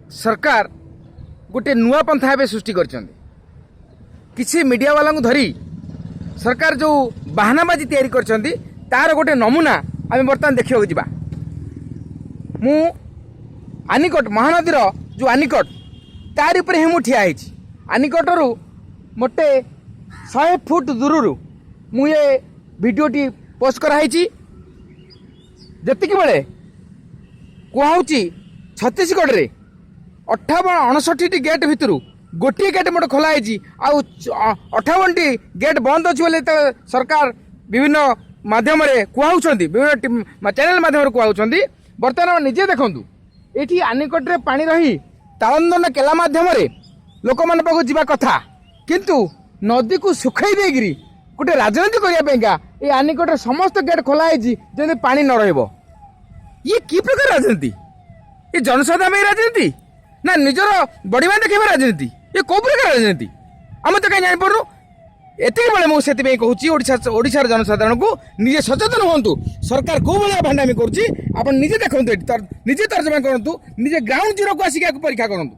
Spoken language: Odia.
ସରକାର ଗୋଟେ ନୂଆ ପନ୍ଥା ଏବେ ସୃଷ୍ଟି କରିଛନ୍ତି। କିଛି ମିଡ଼ିଆବାଲାଙ୍କୁ ଧରି ସରକାର ଯେଉଁ ବାହାନାବାଜି ତିଆରି କରିଛନ୍ତି, ତାର ଗୋଟେ ନମୁନା ଆମେ ବର୍ତ୍ତମାନ ଦେଖିବାକୁ ଯିବା। ମୁଁ ଆନିକଟ, ମହାନଦୀର ଯେଉଁ ଆନିକଟ, ତାରି ଉପରେ ହିଁ ମୁଁ ଠିଆ ହେଇଛି। ଆନିକଟରୁ ମୋଟେ 100 ଫୁଟ ଦୂରରୁ ମୁଁ ଏ ଭିଡ଼ିଓଟି ପୋଷ୍ଟ କରାହେଇଛି। ଯେତିକି ବେଳେ କୁହାହେଉଛି ଛତିଶଗଡ଼ରେ 58 59ଟି ଗେଟ୍ ଭିତରୁ ଗୋଟିଏ ଗେଟ୍ ମୋଟେ ଖୋଲା ହେଇଛି ଆଉ 58ଟି ଗେଟ୍ ବନ୍ଦ ଅଛି ବୋଲି ଯେତେବେଳେ ସରକାର ବିଭିନ୍ନ ମାଧ୍ୟମରେ କୁହାଉଛନ୍ତି, ବିଭିନ୍ନ ଚ୍ୟାନେଲ ମାଧ୍ୟମରେ କୁହାଉଛନ୍ତି, ବର୍ତ୍ତମାନ ଆପଣ ନିଜେ ଦେଖନ୍ତୁ, ଏଇଠି ଆନିକଟରେ ପାଣି ରହି ତାଳନ୍ଦନ କେଲା ମାଧ୍ୟମରେ ଲୋକମାନଙ୍କ ପାଖକୁ ଯିବା କଥା। କିନ୍ତୁ ନଦୀକୁ ଶୁଖାଇ ଦେଇକିରି ଗୋଟେ ରାଜନୀତି କରିବା ପାଇଁକା ଏଇ ଆନିକଟରେ ସମସ୍ତ ଗେଟ୍ ଖୋଲା ହେଇଛି, ଯେମିତି ପାଣି ନ ରହିବ। ଇଏ କି ପ୍ରକାର ରାଜନୀତି? ଏ ଜନସାଧାରଣ ପାଇଁ ରାଜନୀତି ନା ନିଜର ବଡ଼ିମା ଦେଖେଇବା ରାଜନୀତି? ଏ କୋଉ ପ୍ରକାର ରାଜନୀତି, ଆମେ ତ କାହିଁ ଜାଣିପାରୁନୁ। ଏତିକି ବେଳେ ମୁଁ ସେଥିପାଇଁ କହୁଛି, ଓଡ଼ିଶାର ଜନସାଧାରଣଙ୍କୁ ନିଜେ ସଚେତନ ହୁଅନ୍ତୁ। ସରକାର କୋଉ ଭଳିଆ ଭାଣ୍ଡାମି କରୁଛି, ଆପଣ ନିଜେ ଦେଖନ୍ତୁ, ଏଠି ନିଜେ ତର୍ଜମା କରନ୍ତୁ, ନିଜେ ଗ୍ରାଉଣ୍ଡ ଜିରୋକୁ ଆସିକି ଏହାକୁ ପରୀକ୍ଷା କରନ୍ତୁ।